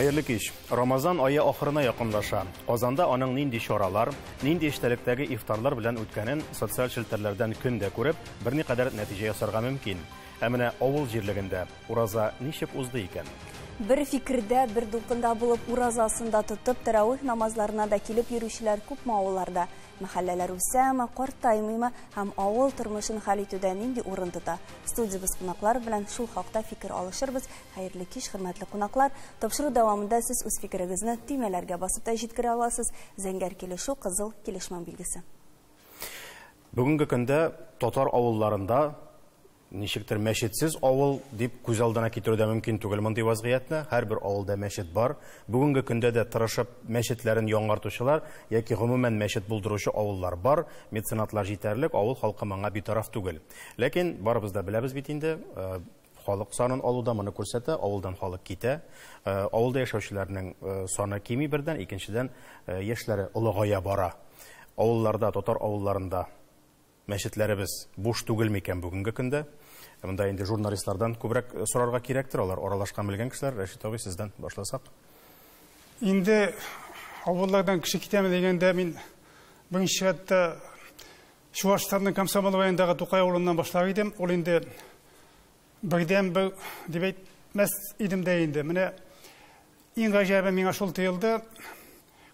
Хәерле кич. Рамазан ае ахырына якынлаша. Казанда аның нинди чаралар, нинди эчтәлектәге ифтарлар белән үткәнен социаль челтәрләрдән көн дә күреп, берникадәр нәтиҗә ясарга мөмкин. Ә менә авыл җирлегендә ураза ничек узды икән? Бер фикердә, бер дулкында булып уразасын да тотып, тәравих намазларына да килеп йөрүчеләр күпме авылларда? Мәхәлләләр үсәме, картаймыймы һәм авыл тормышын хәл итүдә нинди урын тота? Студиябез кунаклары белән шул хакта фикер алышырбыз. Хәерле кич, хөрмәтле кунаклар. Тапшыру дәвамында сез үз фикерегезне төймәләргә басып та җиткерә аласыз. Зәңгәр килешү, кызыл килешмәү билгесе. Бүгенге көндә татар авылларында ничектер мәчетсез авыл дип күз алдына китерү дә мөмкин түгел мондый вазгыятьне. Һәрбер авылда мәчет бар. Бүгенге көндә дә тырышып мәчетләрен яңартучылар яки гомумән мәчет булдыручы авыллар бар. Меценатлар җитәрлек, авыл халкы моңа битараф түгел. Ләкин барыбыз да беләбез бит инде, халык санын алуда моны күрсәтә, авылдан халык китә. Авылда яшәүчеләрнең саны кими бердән, икенчедән, яшьләре олыгая бара. Авылларда, татар авылларында мәчетләребез буш түгел микән бүгенге көндә? Монда инде журналистлардан күбрәк сорарга кирәктер, алар аралашкан белгән кешеләр. Рәшит абый, сездән башласак. Инде авыллардан кеше китәме дигәндә, мин беренче чиратта Чуашстанның Комсомол районындагы Тукай авылыннан башлар идем. Ул инде бердән бер дип әйтмәс идем дә инде. Менә иң гаҗәбе миңа шул тоелды.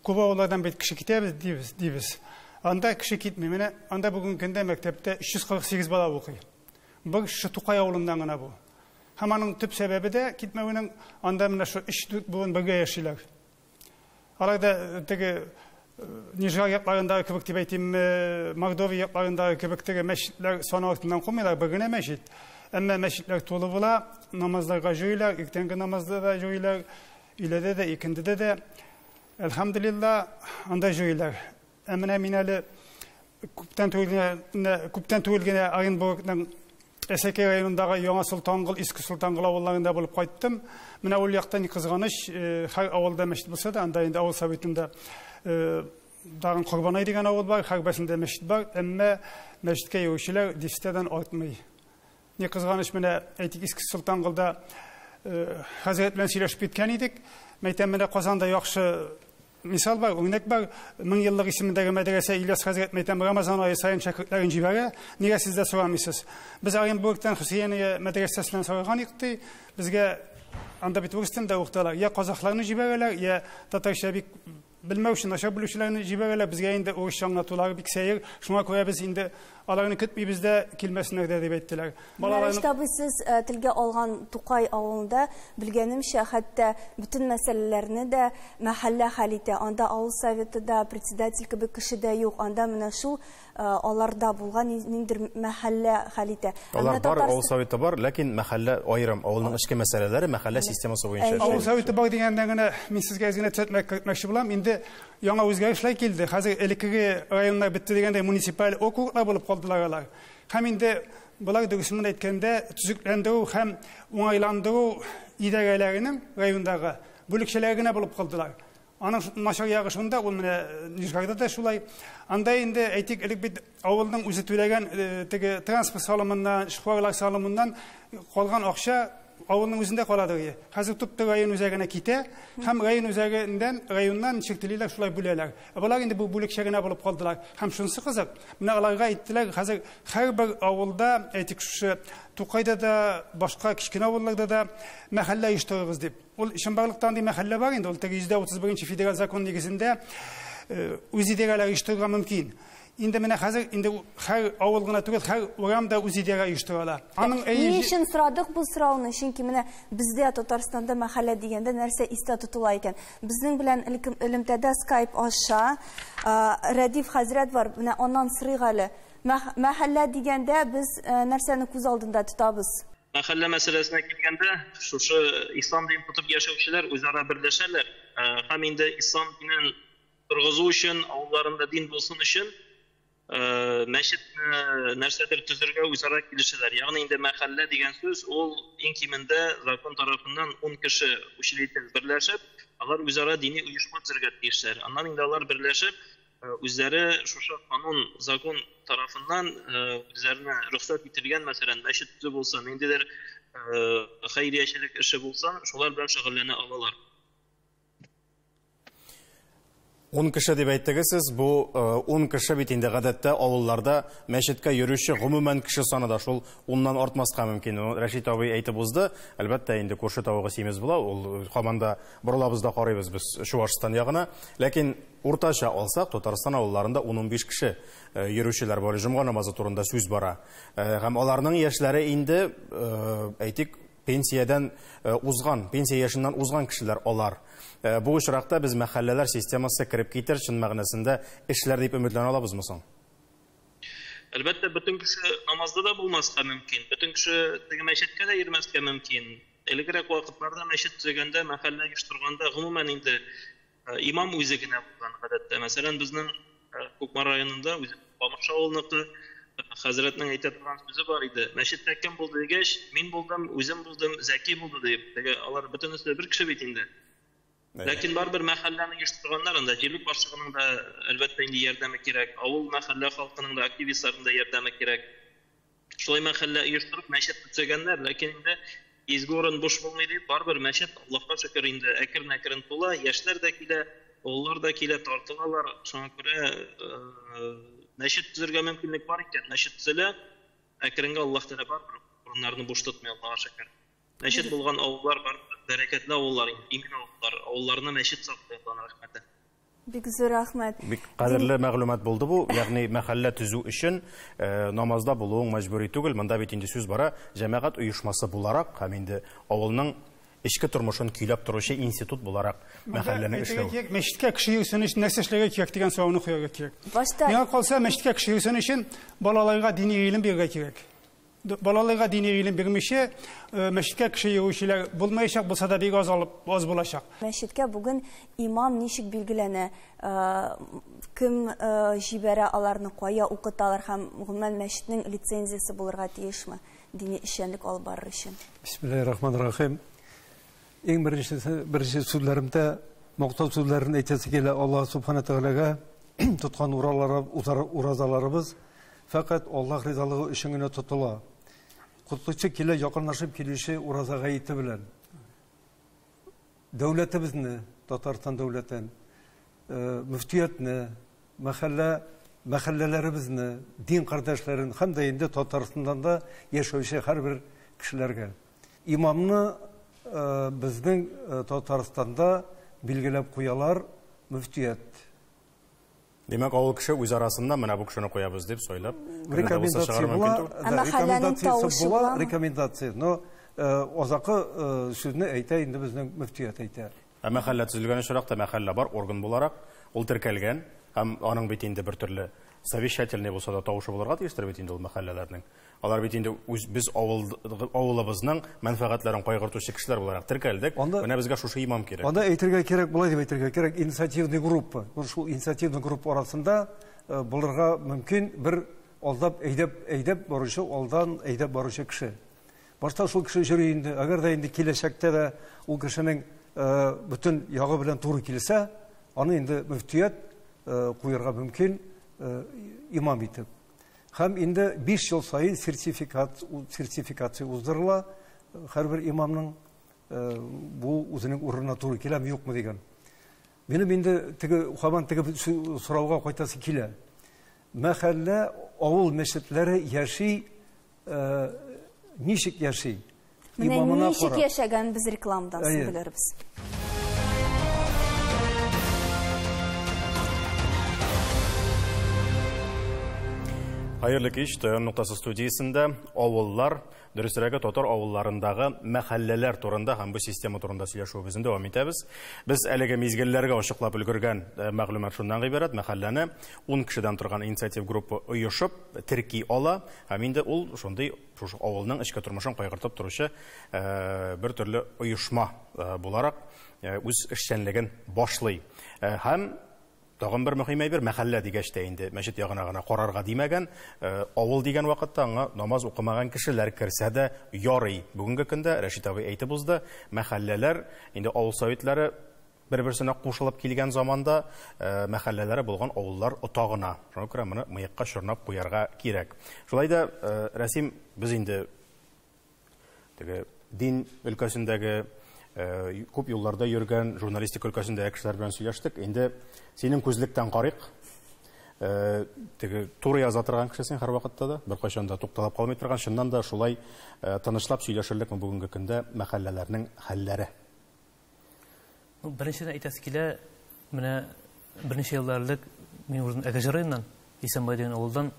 Күп авыллардан бит кеше китәбез дибез. Анда кеше китми. Менә анда бүгенге көндә мәктәптә 348 бала укый. Бер кеше Тукай авылыннан гына бу. Һәм аның төп сәбәбе дә китмәвенең анда менә шу өч-дүрт буын бергә яшиләр. Алар да теге Нижгар якларындагы кебек дип әйтимме, Мордовия якларындагы кебек теге мәчетләр саны артыннан кумыйлар, бер генә мәчет. Әмма мәчетләр тулы була, намазларга җыйлар, иртәнге намазда да җыйлар, өйләдә дә, икендедә дә. Әлхәмдүлилләһ, анда җыйлар. Ә менә мин әле күптән түгел генә Оренбургның Әсәкәй районындагы Яңа Солтангол, Иске Солтангол авылларында булып кайттым. Менә ул якта ни кызганыч, һәр авылда мәчет булса да, анда инде авыл советында, тагын Корбанай дигән авыл бар, һәрберсендә мәчет бар, әмма мәчеткә йөрүчеләр дистәдән артмый. Ни кызганыч, менә әйтик, Иске Солтанголда, хәзрәт белән сөйләшеп киткән идек. Мәйтәм, менә Казанда яхшы мисал бар, үрнәк бар. Мең еллык исемендәге мәдрәсә Ильяс хәзрәт, мәйтәм, Рамазан ае саен шәкертләрен җибәрә. Нигә сез дә сорамыйсыз? Без Оренбургтан Хөсәения мәдрәсәсеннән сораган идек, ди. Безгә анда бит урыс телендә укыталар. Я казахларны җибәрәләр, я татарча бик белмәүче, начар белүчеләрне җибәрәләр. Безгә инде урысча аңлатулары бик сәер. Шуңа күрә без инде аларны көтмибез дә, килмәсеннәр дә дип әйттеләр. Менә Рәшит абый, сез, телгә алган Тукай авылында, белгәнемчә, хәтта бөтен мәсьәләләрне дә мәхәллә хәл итә. Анда авыл советы да, председатель кебек кеше дә юк. Анда менә шул, аларда булган ниндидер мәхәллә хәл итә. Ә Алар менә бар, Татарстан авыл советы бар, ләкин мәхәллә аерым, авылның эчке мәсьәләләре мәхәллә системасы буенча эшли. Авыл советы бар дигәндә генә мин сезгә әз генә төзәтмә кертмәкче булам. Инде яңа үзгәрешләр килде. Хәзер элеккеге районнар бетте дигәндә муниципаль округлар булып калдылар алар. Һәм инде болар дөресен әйткәндә төзекләндерү һәм уңайландыру идарәләренең райондагы бүлекчәләре генә булып калдылар. Аның начар ягы шунда, ул менә Нижгарда да шулай. Анда инде әйтик, элек бит авылның үзе түләгән, теге транспорт салымыннан, эшкуарлар салымыннан калган акча авылның үзендә кала дигән. Хәзер төп район үзәгенә китә һәм район үзәгеннән районнан ничек телиләр шулай бүләләр. Ә болар инде бу бүлекчә генә булып калдылар. Һәм шунысы кызык, менә аларга әйттеләр, хәзер һәрбер авылда, әйтик, шушы Тукайда да, башка кечкенә авылларда да мәхәллә оештырыгыз дип. Ул чынбарлыкта андый мәхәллә бар инде, ул теге йөздә утыз беренче федераль закон нигезендә, үз идарәләр оештырырга мөмкин. Инде менә хәзер инде һәр авыл гына түгел, һәр урам да үз идарә оештыра ала. Аның Ни әйе өчен сорадык бу сорауны? Чөнки менә бездә Татарстанда мәхәллә дигәндә нәрсә истә тотыла икән? Безнең белән элемтәдә Skype аша, Рәдиф хәзрәт бар. Менә аннан сорыйк әле. Мәхәллә дигәндә без, нәрсәне күз алдында тотабыз? Мәхәллә мәсьәләсенә килгәндә, шушы ислам динен тотып яшәүчеләр үзара берләшәләр. Һәм инде ислам динен торгызу өчен, авылларында дин булсын өчен, мәчетне нәрсәдер төзергә үзара килешәләр. Ягъни инде мәхәллә дигән сүз ул иң кимендә закон тарафыннан 10 кеше учредитель берләшеп, алар үзара дини оешма төзергә тиешләр. Аннан инде алар берләшеп, үзләре шушы канун, закон тарафыннан, үзләренә рөхсәт ителгән, мәсәлән, мәчет төзү булса, ниндидер, хәйриячелек эше булса, шулар белән шөгыльләнә алалар. 10 кеше дип әйттегез сез, бу 10 кеше бит инде гадәттә авылларда мәчеткә йөрүче гомумән кеше саны да шул 10-нан артмаска мөмкин. Рәшит абый әйтеп узды. Әлбәттә, инде күрше тавыгы симез була, ул һаман да борылабыз да карыйбыз без Чувашстан ягына. Ләкин уртача алсак, Татарстан авылларында 10-15 кеше йөрүчеләр бар. Җомга намазы турында сүз бара. Һәм аларның яшьләре инде, әйтик, пенсиядән узган, пенсия яшеннән узган кешеләр алар. Бу очракта без мәхәлләләр системасы кереп китер, чын мәгънәсендә эшләр дип өметләнә алабызмы соң? Әлбәттә, бөтен кеше намазда да булмаска мөмкин, бөтен кеше теге мәчеткә дә йөрмәскә мөмкин. Элегрәк вакытларда мәчет төзегәндә, мәхәллә оештырганда, гомумән инде имам үзе генә булган гадәттә. Мәсәлән, безнең Кукмара районында үзе Камыш авылыныкы хәзрәтнең әйтә торган сүзе бар иде. Мәчеттә кем булды дигәч, мин булдым, үзем булдым, Зәки булды дип. Теге алар бөтенесе бер кеше бит инде. Ләкин барыбер мәхәлләне оештырганнар анда җирлек башлыгының да әлбәттә инде ярдәме кирәк, авыл мәхәллә халкының да, активистларның да ярдәме кирәк. Шулай мәхәллә оештырып мәчет төзегәннәр, ләкин инде изге урын буш булмый дип, барыбер мәчет Аллаһка шөкер инде әкрен-әкрен тула, яшьләр дә килә, олылар да килә, тартылалар. Шуңа күрә мәчет төзергә мөмкинлек бар икән, мәчет төзелә, әкренгә Аллаһ Тәгалә барыбер урыннарны буш тотмый, Аллаһка шөкер. Мәчет булган авыллар бар, бәрәкәтле авыллар, имин авыллар, авылларны мәчет саклый, Аллаһның рәхмәте. Бик зур рәхмәт. Бик кадерле мәгълүмат булды бу. Ягъни мәхәллә төзү өчен намазда булуың мәҗбүри түгел. Монда бит инде сүз бара җәмәгать оешмасы буларак һәм инде авылның эчке тормышын көйләп торучы институт буларак мәхәлләне эшләү. Мәчеткә кеше йөрсен өчен нәрсә эшләргә кирәк дигән сорауны куярга кирәк. Башта Миңа калса, мәчеткә кеше йөрсен өчен балаларга дини гыйлем бирергә кирәк. Балаларга дини гыйлем бирмичә, мәчеткә кеше йөрүчеләр булмаячак, булса да бик аз алып, аз булачак. Мәчеткә бүген имам ничек билгеләнә? Кем җибәрә аларны, кая укыталар һәм гомумән мәчетнең лицензиясе булырга тиешме дини эшчәнлек алып барыр өчен? Бисмиллаһир-рахманир-рахим. Иң беренчесе, беренче сүзләремдә мактау сүзләрен әйтәсе килә. Аллаһ субхана тәгаләгә тоткан уразаларыбыз фәкать Аллаһ ризалыгы өчен генә тотыла. Котлычы килә якынлашып килүче ураза гаете белән. Дәүләтебезне, Татарстан дәүләтен, мөфтиятне, мәхәлләләребезне, дин кардәшләрен һәм дә инде Татарстаннан да яшәүче һәрбер кешеләргә. Имамны безнең Татарстанда билгеләп куялар мөфтият. Демәк, авыл кеше үз арасында менә бу кешене куябыз дип сөйләп, рекомендация була, рекомендация була, рекомендация. Но азакы сүзне әйтә инде безнең мөфтият әйтә. Ә мәхәллә төзелгән очракта мәхәллә бар орган буларак, ул теркәлгән һәм аның бит инде бер төрле совещательный булса да тавышы булырга тиештер бит инде ул мәхәлләләрнең. Алар бит инде үз без авылыбызның мәнфәгатьләрен кайгыртучы кешеләр буларак теркәлдек. Менә безгә шушы имам кирәк. Анда әйтергә кирәк, болай дип әйтергә кирәк, инициативный группа. Шул инициативный группа арасында булырга мөмкин бер алдап әйдәп баручы, алдан әйдәп баручы кеше. Башта шул кеше йөри инде. Әгәр дә инде киләчәктә дә ул кешенең бөтен ягы белән туры килсә, аны инде мөфтият куярга мөмкин имам итеп. Һәм инде 5 ел саен сертификация уздырыла. Һәрбер имамның бу үзенең урынына туры киләме, юкмы дигән. Минем инде теге һаман теге сорауга кайтасы килә. Мәхәллә, авыл мәчетләре яши, ничек яши? Менә ничек яшәгән без рекламадан соң белербез. Хәерле кич, Таян ноктасы студиясендә авыллар, дөресрәге татар авылларындагы мәхәлләләр турында һәм бу система турында сөйләшүебезне дәвам итәбез. Без әлеге мизгелләргә ачыклап өлгергән мәгълүмат шуннан гыйбарәт: мәхәлләне 10 кешедән торган инициатив группа оешып терки ала һәм инде ул шундый шушы авылның эчке тормышын кайгыртып торучы бер төрле оешма буларак үз эшчәнлеген башлый. Һәм тагын бер мөһим әйбер, мәхәллә дигәч тә инде мәчет ягына гына карарга димәгән, авыл дигән вакытта аңа намаз укымаган кешеләр керсә дә ярый. Бүгенге көндә Рәшит абый әйтеп узды, мәхәлләләр инде авыл советлары бер-берсенә кушылып килгән заманда мәхәлләләре булган авыллар ота гына. Шуңа күрә моны мыекка чорнап куярга кирәк. Шулай да, Рәсим, без инде теге дин өлкәсендәге Күп юлларда йөргән журналистика өлкәсендәге кешеләр белән сөйләштек. Инде синең күзлектән карыйк. Теге туры яза торган кеше син һәрвакытта да, беркайчан да тукталып калмый торган, чыннан да шулай тынычлап сөйләшерлекме бүгенге көндә мәхәлләләрнең хәлләре? Ну, беренчедән әйтәсе килә, менә берничә еллар элек мин үзем Әгерҗе районыннан, Исәнбай дигән авылдан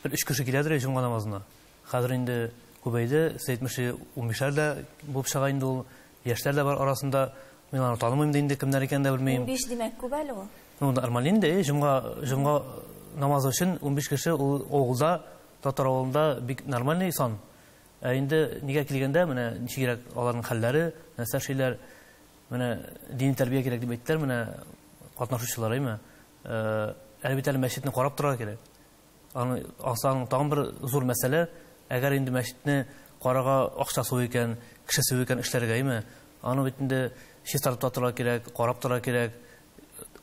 бер өч кеше киләдер җомга намазына. Хәзер инде күбәйде, сәйтмеше 15-әр дә булып чыга инде ул, яшьләр дә бар арасында. Мин аны танымыйм да инде, кемнәр икәнен дә белмим. 15 димәк күп әле ул. Ну, нормаль инде, җомга намазы өчен 15 кеше ул авылда, татар авылында бик нормальный сан. Ә инде нигә килгәндә, менә ничегрәк аларның хәлләре, нәрсә эшлиләр, менә дини тәрбия кирәк дип әйттеләр, менә катнашучылар, әйме? Әле бит әле мәчетне карап торырга кирәк. Аны асаның тагын бер зур мәсьәлә, әгәр инде мәчетне карарга акчасы юк икән, кешесе юк икән эшләргә, әйме? Аны бит инде чистартып та торырга кирәк, карап торырга кирәк,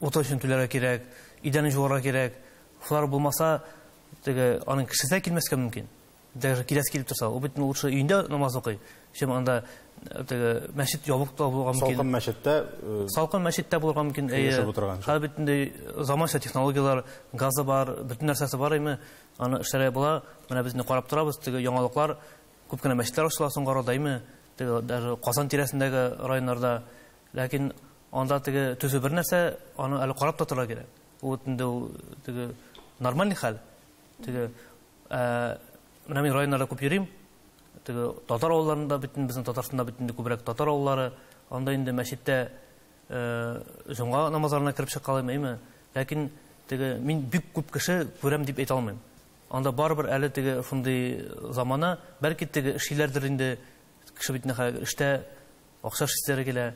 уты өчен түләргә кирәк, идәнен жуарга кирәк. Шулар булмаса, теге аның кешесе килмәскә мөмкин. Даже киләсе килеп торса, ул бит лучше өендә намаз укый, чем анда теге мәчет ябык та булырга мөмкин. Салкын мәчеттә, Салкын мәчеттә булырга мөмкин. Килешеп утырган. Хәзер бит инде заманча технологияләр, газы бар, бөтен нәрсәсе бар име, аны эшләргә була. Менә без инде карап торабыз, теге яңалыклар, күп кенә мәчетләр ачыла соңгы арада, име, теге даже Казан тирәсендәге районнарда. Ләкин анда теге төзү бер нәрсә, аны әле карап та торырга кирәк. Ул инде ул теге нормальный хәл. Теге, менә мин районнарда күп йөрим. Теге татар авылларында бөтен, безнең Татарстанда бөтен инде күбрәк татар авыллары. Анда инде мәчеттә, җомга намазларына кереп чыга алыйм, әйме? Ләкин теге мин бик күп кеше күрәм дип әйтә алмыйм. Анда барыбер әле теге шундый замана, бәлки теге эшлиләрдер инде, кеше бит инде хәзер эштә акча эшләре килә.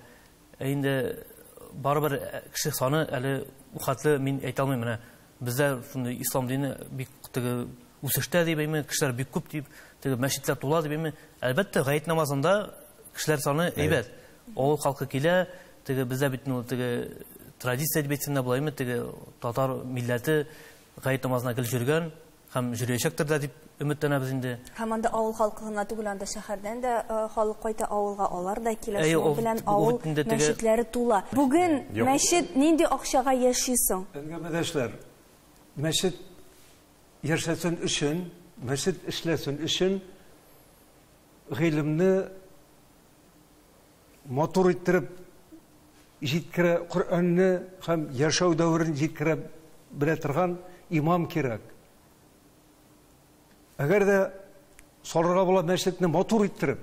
Ә инде барыбер кеше саны әле ул хәтле мин әйтә алмыйм. Менә бездә шундый ислам дине бик теге үсештә дип әйме, кешеләр бик күп дип, теге мәчетләр тула дип әйме. Әлбәттә, гает намазында кешеләр саны әйбәт. Авыл халкы килә, теге бездә бит инде теге традиция дип әйтсәм дә була әйме, теге татар милләте гает намазына гел йөргән һәм йөрәчәктер дә дип өметләнәбез инде. Һәм анда авыл халкы гына түгел, анда шәһәрдән дә халык кайта авылга, алар да килә. Әйе, Шуның ул белән ул авыл инде теге мәчетләре тула. Бүген Юк. мәчет нинди акчага яши соң? Әңгәмәдәшләр, мәчет яшәсен өчен, мәчет эшләсен өчен гыйлемне матур иттереп җиткерә, Коръәнне һәм яшәү дәверен җиткерә белә торган имам кирәк. Әгәр дә салырга була мәчетне матур иттереп,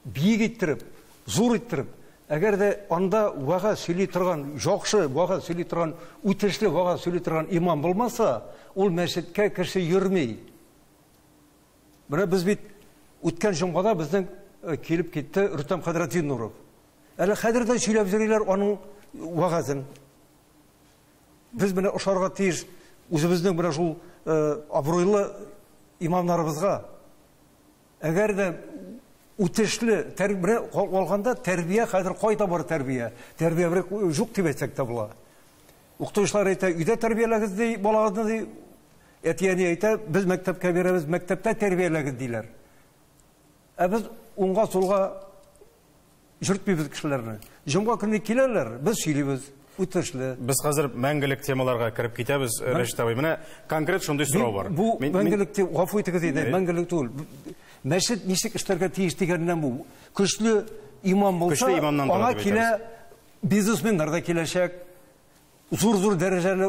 биек иттереп, зур иттереп, әгәр дә анда вәгазь сөйли торган, яхшы вәгазь сөйли торган, үтешле вәгазь сөйли торган имам булмаса, ул мәчеткә кеше йөрми. Менә без бит үткән җомгада безнең килеп китте Рөстәм хәзрәт Зиннуров. Әле хәзер дә сөйләп йөриләр аның вәгазен. Без менә ошарга тиеш үзебезнең менә шул абруйлы имамнарыбызга. Әгәр дә үтешле тәрбия алганда тәрбия хәзер кайда бар тәрбия? Тәрбия бер юк дип әйтсәк тә була. Укытучылар әйтә, өйдә тәрбияләгез ди балагызны ди. Әти-әни әйтә, без мәктәпкә бирәбез, мәктәптә тәрбияләгез диләр. Ә без уңга сулга йөртмибез кешеләрне. Җомга көнне киләләр, без сөйлибез. Үтешле. Без хәзер мәңгелек темаларга кереп китәбез, Рәшит абый. Менә конкрет шундый сорау бар. Бу мәңгелек те, гафу итегез инде, мәңгелек түгел. Мәчет ничек эшләргә тиеш дигәннән бу. Көчле имам булса, Көчле имамнан тора аңа дип килә әйтәбез. бизнесменнар да киләчәк. Зур-зур дәрәҗәле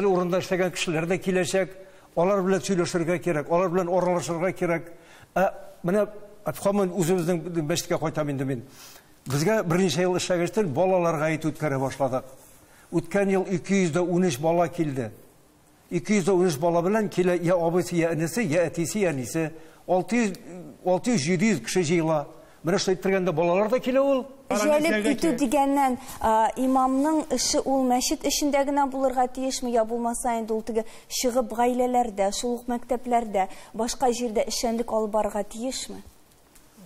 урында эшләгән кешеләр дә киләчәк. Алар белән сөйләшергә кирәк, алар белән аралашырга кирәк. Ә менә һаман үзебезнең мәчеткә кайтам инде мин. Безгә берничә ел эшләгәчтен балаларга әйтү үткәрә башладык. Үткән ел 213 бала килде. 213 бала белән килә я абыйсы, я энесе, я әтисе, я әнисе. 600, 700 кеше җыела. Менә шулай иттергәндә балалар да килә ул. Җәлеп итү дигәннән, имамның эше ул мәчет эчендә генә булырга тиешме, я булмаса инде ул теге чыгып гаиләләрдә, шул ук мәктәпләрдә, башка җирдә эшчәнлек алып барырга тиешме?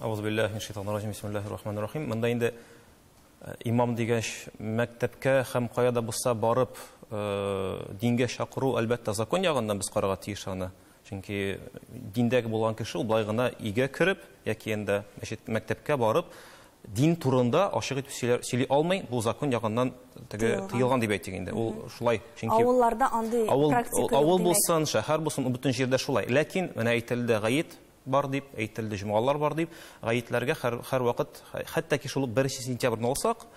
Аузубиллаһи минәш шайтанир раҗим, бисмиллаһир рахманир рахим. Монда инде имам дигәч, мәктәпкә һәм кая да булса барып дингә чакыру, әлбәттә, закон ягыннан без карарга тиеш аны. Чөнки диндәге булган кеше ул былай гына өйгә кереп яки инде мәчет, мәктәпкә барып дин турында ачык итеп сөйли алмый, бу закон ягыннан теге тыелган дип әйтик инде. Ул шулай, чөнки авылларда андый практика авыл булсын, шәһәр булсын, бөтен җирдә шулай. Ләкин менә әйтелде гает бар дип, әйтелде җомгалар бар дип, гаетләргә һәр вакыт, хәтта ки шул 1 сентябрьне алсак,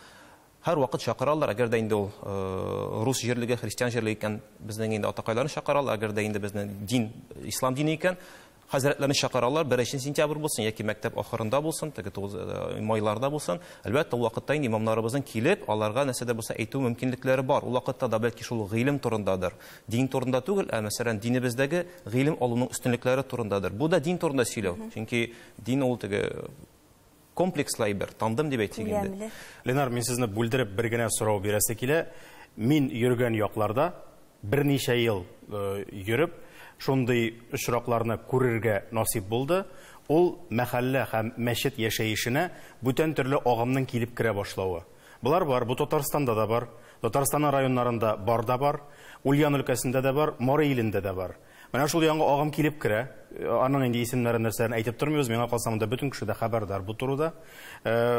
һәр вакыт чакыралар. Әгәр дә инде ул рус җирлеге, христиан җирлеге икән, безнең инде атакайларны чакыралар. Әгәр дә инде безнең дин, ислам дине икән, хәзрәтләрне чакыралар. 1 сентябрь булсын яки мәктәп ахырында булсын, теге 9 майларда булсын. Әлбәттә, ул вакытта инде имамнарыбызның килеп, аларга нәрсә дә булса әйтү мөмкинлекләре бар. Ул вакытта да бәлки шул гыйлем турындадыр. Дин турында түгел, ә мәсәлән, динебездәге гыйлем алуның өстенлекләре турындадыр. Бу да дин турында сөйләү. Чөнки дин ул теге комплекслы әйбер, тандым дип әйтик инде. Ленар, мин сезне бүлдереп бер генә сорау бирәсе килә. Мин йөргән якларда берничә ел йөреп, шундый очракларны күрергә насип булды. Ул мәхәллә һәм мәчет яшәешенә бүтән төрле агымның килеп керә башлавы. Булар бар, бу Татарстанда да бар, Татарстан районнарында бар да бар, Ульян өлкәсендә дә бар, Мари илендә дә бар. Менә шул яңа агым килеп керә. Аның инде исемнәрен, нәрсәләрен әйтеп тормыйбыз. Миңа калса, монда бөтен кеше дә хәбәрдар бу турыда.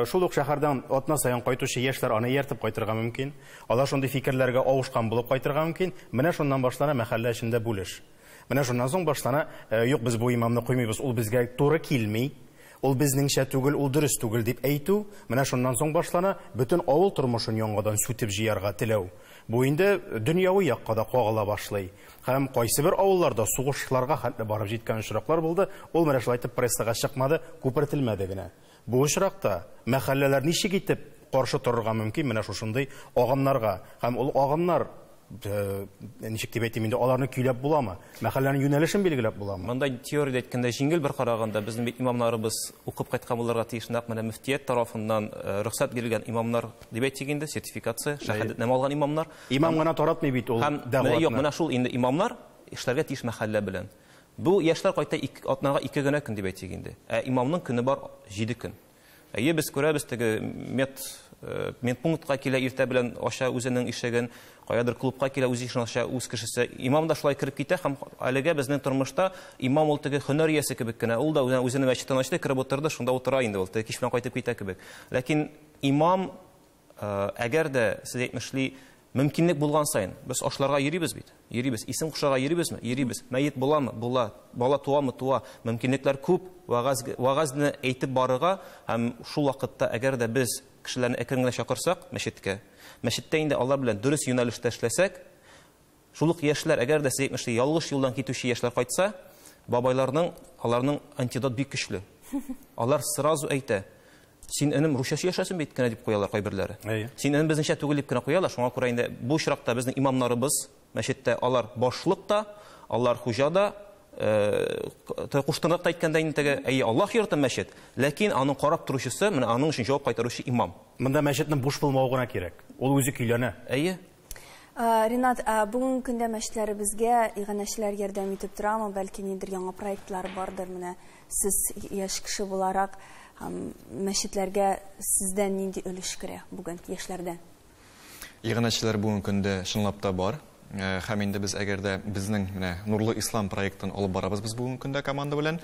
Шул ук шәһәрдән атна саен кайтучы яшьләр аны ияртеп кайтырга мөмкин. Алар шундый фикерләргә авышкан булып кайтырга мөмкин. Менә шуннан башлана мәхәллә эчендә бүлеш. Менә шуннан соң башлана, юк, без бу имамны куймыйбыз, ул безгә туры килми, ул безнеңчә түгел, ул дөрес түгел дип әйтү. Менә шуннан соң башлана бөтен авыл тормышын яңадан сүтеп җыярга теләү. Бу инде дөньяви якка да кагыла башлый. Һәм кайсы бер авылларда сугышларга хәтле барып җиткән очраклар булды. Ул менә шулай итеп прессага чыкмады, күпертелмәде генә. Бу очракта мәхәлләләр ничек итеп каршы торырга мөмкин менә шушындый агымнарга? Һәм ул агымнар ничек дип әйтим инде, аларны көйләп буламы? Мәхәлләнең юнәлешен билгеләп буламы? Монда теориядә әйткәндә җиңел бер караганда, безнең бит имамнарыбыз укып кайткан булырга тиеш, нәкъ менә мөфтият тарафыннан рөхсәт бирелгән имамнар дип әйтик инде, сертификация, шәһадәтнамә алган имамнар. Имам гына таратмый бит ул дәгъватны. Юк, менә шул инде имамнар эшләргә тиеш мәхәллә белән. Бу яшьләр кайта атнага 2 генә көн дип әйтик инде. Ә имамның көне бар 7 көн. Әйе, без күрәбез теге медпунктка килә иртә белән аша үзенең ишеген, каядыр клубка килә үз ишеген аша үз кешесе. Имам да шулай кереп китә һәм әлегә безнең тормышта имам ул теге һөнәр иясе кебек кенә. Ул да үзенең мәчеттән ачты, кереп утырды, шунда утыра инде ул, теге кич белән кайтып китә кебек. Ләкин имам, әгәр дә сез әйтмешли, мөмкинлек булган саен, без ашларга йөрибез бит, йөрибез, исем кушарга йөрибезме? Йөрибез. Мәет буламы? Була. Бала туамы? Туа. Мөмкинлекләр күп. Вәгазьне әйтеп барырга һәм шул вакытта әгәр дә без кешеләрне әкрен генә чакырсак мәчеткә, мәчеттә инде алар белән дөрес юнәлештә эшләсәк, шул ук яшьләр, әгәр дә сез әйтмешли, ялгыш юлдан китүче яшьләр кайтса, бабайларның, аларның антидот бик көчле. Алар сразу әйтә: син энем русча сөйләшәсең бит кенә дип куялар кайберләре. Син энем безнеңчә түгел дип кенә куялар. Шуңа күрә инде бу очракта безнең имамнарыбыз мәчеттә алар башлык та, алар хуҗа да, куштанрак та әйткәндә инде теге, әйе, Аллаһ йорты мәчет, ләкин аның карап торучысы, менә аның өчен җавап кайтаручы имам. Монда мәчетнең буш булмавы гына кирәк. Ул үзе көйләнә. Әйе. Ринат, бүгенге көндә мәчетләребезгә иганәчеләр ярдәм итеп торамы? Бәлки ниндидер яңа проектлар бардыр? Менә сез яшь кеше буларак мәчетләргә сездән нинди өлеш керә бүген яшьләрдән? Иганәчеләр бүгенге көндә чынлап та бар. Һәм инде без әгәр дә безнең менә Нурлы Ислам проектын алып барабыз без бүгенге көндә команда белән.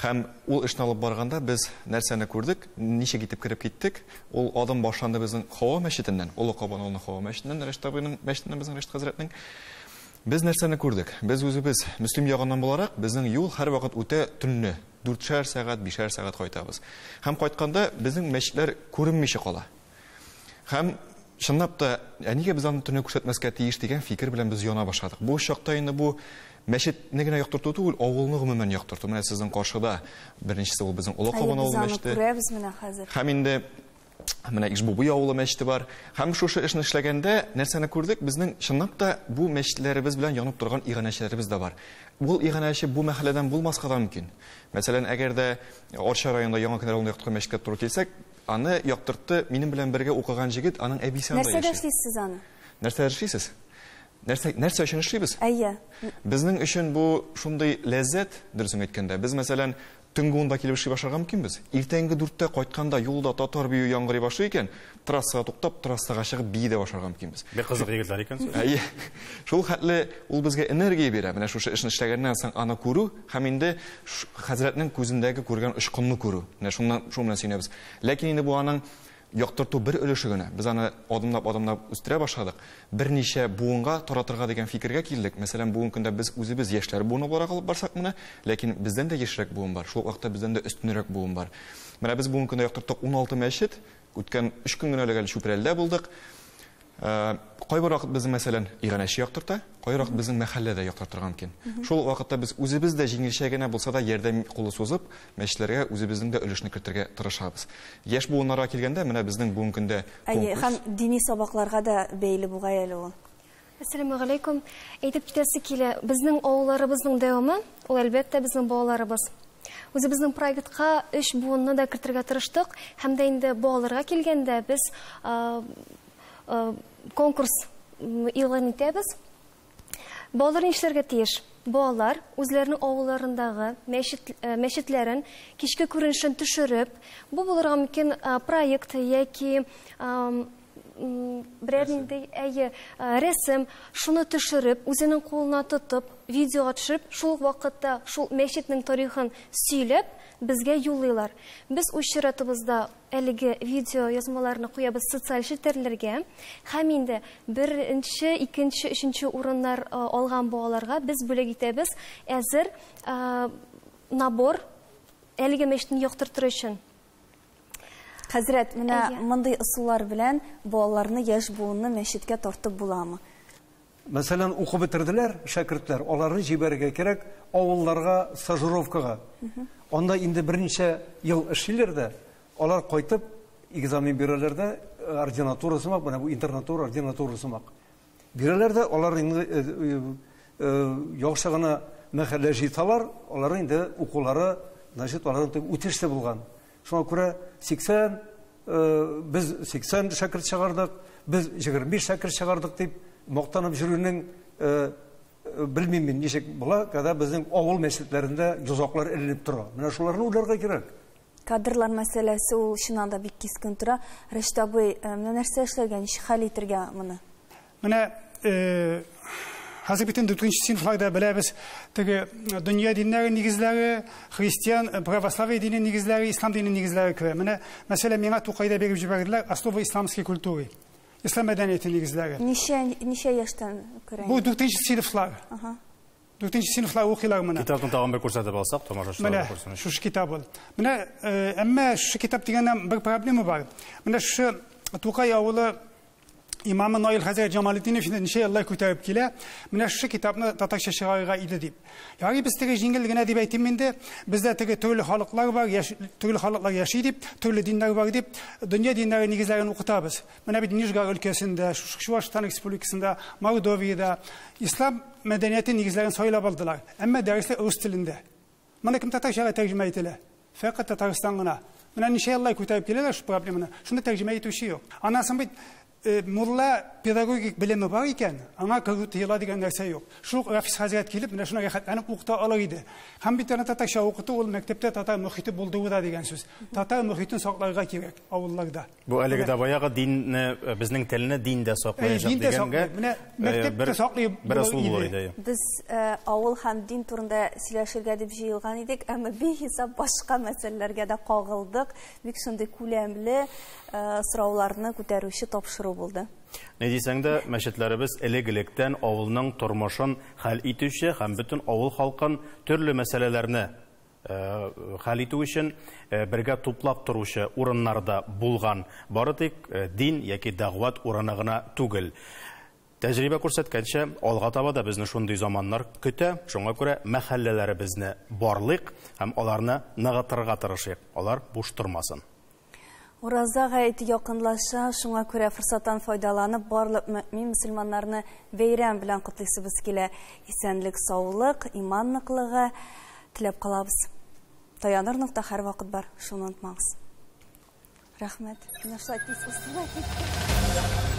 Һәм ул эшне алып барганда без нәрсәне күрдек, ничек итеп кереп киттек? Ул адым башланды безнең Хава мәчетеннән, Олы Кабан авылының Хава мәчетеннән, Рәшит абыйның мәчетеннән, безнең Рәшит хәзрәтнең. Без нәрсәне күрдек? Без үзебез Мөслим ягыннан буларак, безнең юл һәрвакыт үтә төнле. 4-шәр сәгать, 5-шәр сәгать кайтабыз. Һәм кайтканда безнең мәчетләр күренмичә кала. Һәм чынлап та, ә нигә без аны төнлә күрсәтмәскә тиеш дигән фикер белән без яна башладык. Бу чакта инде бу мәчетне генә яктырту түгел, авылны гомумән яктырту. Менә сезнең каршыда беренчесе ул безнең Олы Кабан авылы мәчете. Күрәбез менә хәзер. Һәм инде менә Ишбубый авылы мәчете бар. Һәм шушы эшне эшләгәндә нәрсәне күрдек? Безнең чынлап та бу мәчетләребез белән янып торган иганәчеләребез дә бар. Ул иганәче бу мәхәлләдән булмаска да мөмкин. Мәсәлән, әгәр дә Арча районында Яңа Кенәр авылында яктырткан мәчеткә туры килсәк, аны яктыртты минем белән бергә укыган җегет, аның әбисе анда яши. Нәрсәгә эшлисез аны? Нәрсәгә эшлисез? Нәрсә өчен эшлибез? Әйе. Безнең өчен бу шундый ләззәт, дөресен әйткәндә. Без, мәсәлән, Төнге 10-да килеп эшли башларга мөмкинбез. Иртәнге 4-тә кайтканда юлда татар бию яңгырый башлый икән, трассага туктап, трассага чыгып бии дә башларга мөмкинбез. Бик кызык егетләр икәнсез. Әйе. Шул хәтле ул безгә энергия бирә. Менә шушы эшне эшләгәннән соң аны күрү һәм инде хәзрәтнең күзендәге күргән очкынны күрү. Менә шуннан шул белән сөенәбез. Ләкин инде бу аның яктырту бер өлеше генә. Без аны адымлап-адымлап үстерә башладык. Берничә буынга таратырга дигән фикергә килдек. Мәсәлән, бүгенге көндә без үзебез яшьләр буыны буларак алып барсак моны, ләкин бездән дә яшьрәк буын бар. Шул ук вакытта бездән дә өстенрәк буын бар. Менә без бүгенге көндә яктырттык 16 мәчет. Үткән 3 көн генә элек әле Чүпрәледә булдык. Кайбер вакыт безнең, мәсәлән, иганәче яктырта, кайбер вакыт безнең мәхәлләдә яктыртырга мөмкин. Шул ук вакытта без үзебез дә җиңелчә генә булса да ярдәм кулы сузып, мәчетләргә үзебезнең дә өлешне кертергә тырышабыз. Яшь буыннарга килгәндә, менә безнең бүгенге көндә Әйе, конкурс. һәм дини сабакларга да бәйле бугай әле ул. Әссәламү галәйкүм. Әйтеп китәсе килә, безнең авылларыбызның дәвамы, ул әлбәттә безнең балаларыбыз. Үзебезнең проектка 3 буынны да кертергә тырыштык, һәм дә инде балаларга килгәндә без конкурс игълан итәбез. Балалар нишләргә тиеш? Балалар үзләренең авылларындагы мәчетләрен кичке күренешен төшереп, бу булырга мөмкин проект яки берәр нинди, әйе, рәсем, шуны төшереп, үзенең кулына тотып, видеога төшереп, шул ук вакытта шул мәчетнең тарихын сөйләп, безгә юллыйлар. Без үз чиратыбызда әлеге видео язмаларны куябыз социаль челтәрләргә һәм инде беренче, икенче, өченче урыннар алган балаларга без бүләк итәбез әзер набор әлеге мәчетне яктыртыр өчен. Хәзрәт, менә мондый ысуллар белән балаларны, яшь буынны мәчеткә тартып буламы? Мәсәлән, укып бетерделәр шәкертләр, аларны җибәрергә кирәк авылларга стажировкага. Анда инде берничә ел эшлиләр дә, алар кайтып экзамен бирәләр дә, ординатура сымак, менә бу интернатура, ординатура сымак. Бирәләр дә, алар инде яхшы гына мәхәллә җыйсалар, алар инде укулары, значит, алар инде үтешле булган. Шуңа күрә 80, без 80 шәкерт чыгардык, без 25 шәкерт чыгардык дип мактанып йөрүнең, белмим мин ничек була, когда безнең авыл мәчетләрендә йозаклар эленеп тора. Менә шуларны уйларга кирәк. Кадрлар мәсьәләсе ул чыннан да бик кискен тора. Рәшит абый, менә нәрсә эшләргә, ничек хәл итергә моны? Менә, хәзер бит инде дүртенче сыйныфларда беләбез, теге дөнья диннәре нигезләре, христиан, православие дине нигезләре, ислам дине нигезләре керә. Менә, мәсәлән, миңа Тукайда биреп җибәрделәр Основы исламской культуры. Ислам мәдәнияте нигезләре. Ничә яшьтән керә? Бу дүртенче сыйныфлар. Дүртенче сыйныфлар укыйлар моны. Китапны тагын бер күрсәтеп алсак, тамашачылар Менә күрсен. шушы китап ул. Менә, әмма шушы китап дигәннән бер проблема бар. Менә шушы Тукай авылы имамы Наил хәзрәт Җамалетдинов инде ничә еллар күтәреп килә. Менә шушы китапны татарча чыгарырга иде дип. Ярый, без теге җиңел генә дип әйтим инде. Бездә теге төрле халыклар бар, төрле халыклар яши дип, төрле диннәр бар дип, дөнья диннәре нигезләрен укытабыз. Менә бит Нижгар өлкәсендә, Чувашстан республикасында, Мордовиядә ислам мәдәнияте нигезләрен сайлап алдылар. Әмма дәресләр рус телендә. Моны кем татарчага тәрҗемә ителә? Фәкать Татарстан гына. Менә ничә еллар күтәреп киләләр шул проблеманы. Шуны тәрҗемә итүче юк. Аннан соң бит мулла педагогик белеме бар икән, аңа керү тыела дигән нәрсә юк. Шул ук Рафис хәзрәт килеп, менә шуны рәхәтләнеп укыта алыр иде. Һәм бит аны татарча укыту ул мәктәптә татар мөхите булдыру да дигән сүз. Татар мөхитен сакларга кирәк авылларда. Бу әлеге дә баягы динне, безнең телне дин дә саклаячак Дин дә дигәнгә, саклый. Менә мәктәптә саклый бер ысул булыр булыр иде. иде. Без авыл һәм дин турында сөйләшергә дип җыелган идек, әмма бихисап башка мәсьәләләргә дә кагылдык. Бик шундый күләмле сорауларны күтәрүче тапшыру булды. Ни дисәң дә, мәчетләребез элек-электән авылның тормышын хәл итүче һәм бөтен авыл халкын төрле мәсьәләләрне хәл итү өчен бергә туплап торучы урыннарда булган. Бары тик дин яки дәгъват урыны гына түгел. Тәҗрибә күрсәткәнчә, алга таба да безне шундый заманнар көтә. Шуңа күрә мәхәлләләребезне барлыйк һәм аларны ныгытырга тырышыйк. Алар буш тормасын. Ураза гаете якынлаша, шуңа күрә форсаттан файдаланып, барлык мөмин мөселманнарны бәйрәм белән котлыйсыбыз килә. Исәнлек, саулык, иман ныклыгы теләп калабыз. Таяныр нокта һәр вакыт бар, шуны онытмагыз. Рәхмәт. Менә шулай тиз узды да китте.